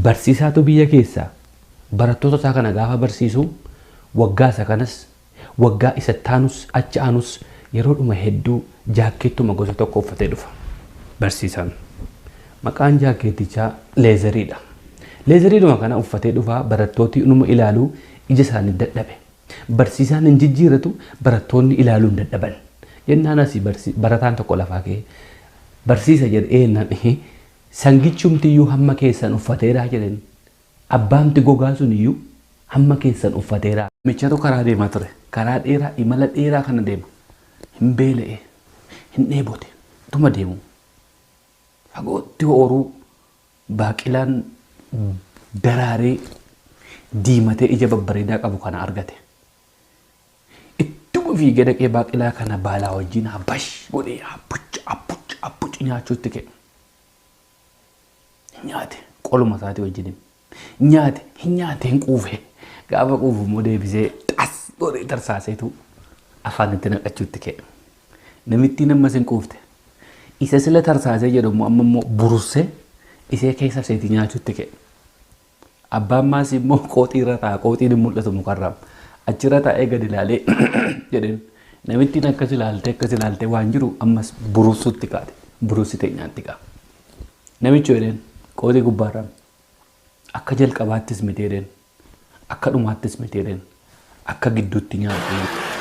Barsiisaatu biyya keessaa barattoota isaa kana gaafa barsiisu waggaa isa kanas waggaa isa taanus achi aanus yeroodhuma hedduu jaakkeettuma gosa tokko uffatee dhufa. Barsiisaan. Maqaan jaakkeettichaa leezeriidha. Leezeriidhuma kana uffatee dhufaa barattooti inuma ilaaluu ija isaanii dadhabe. Barsiisaan hin jijjiiratu, barattoonni ilaaluu hin dadhaban. Jennaan asii barataan tokko lafaa ka'ee barsiisa jedhe eennan sangichumtiyyuu hamma keessan uffateeraa jedheen. Abbaamti gogaa sun iyyuu hamma keessan uffateeraa. Namichatu karaa deemaa ture. Karaa dheeraa imala dheeraa kana deema. Hin beela'e. Hin dheebote. Tuma deemu. Fagootti hooruu baaqilaan daraaree diimatee ija babbareedaa qabu kana argate. Ittuma fiigee dhaqee baaqilaa kana baalaa wajjin habbash godhee habbuch habbuch habbuch nyaachuutti ka'e. Nyaate qoluma isaatii wajjin nyaate hin nyaate hin quufe. Gaafa quufu immoo deebisee xas godhee tarsaaseetu afaanitti naqachuutti ka'e. Namittiin ammas hin quufte. Isa sila tarsaasee jedhu immoo amma immoo burussee isee keessa iseetii nyaachuutti ka'e. Abbaan maasii immoo qooxii irra taa'a. Qooxiin hin mul'atu mukarraa. Achirra taa'ee gadi ilaalee jedheen. Namittiin akkas ilaaltee akkas ilaaltee waan jiru ammas burussuutti kaate. Burussitee nyaatti kaa. Namichi jedheen qooxii gubbaarraa akka jalqabaattis miti jedheen. Akka dhumaattis miti jedheen. Akka gidduutti nyaadhu.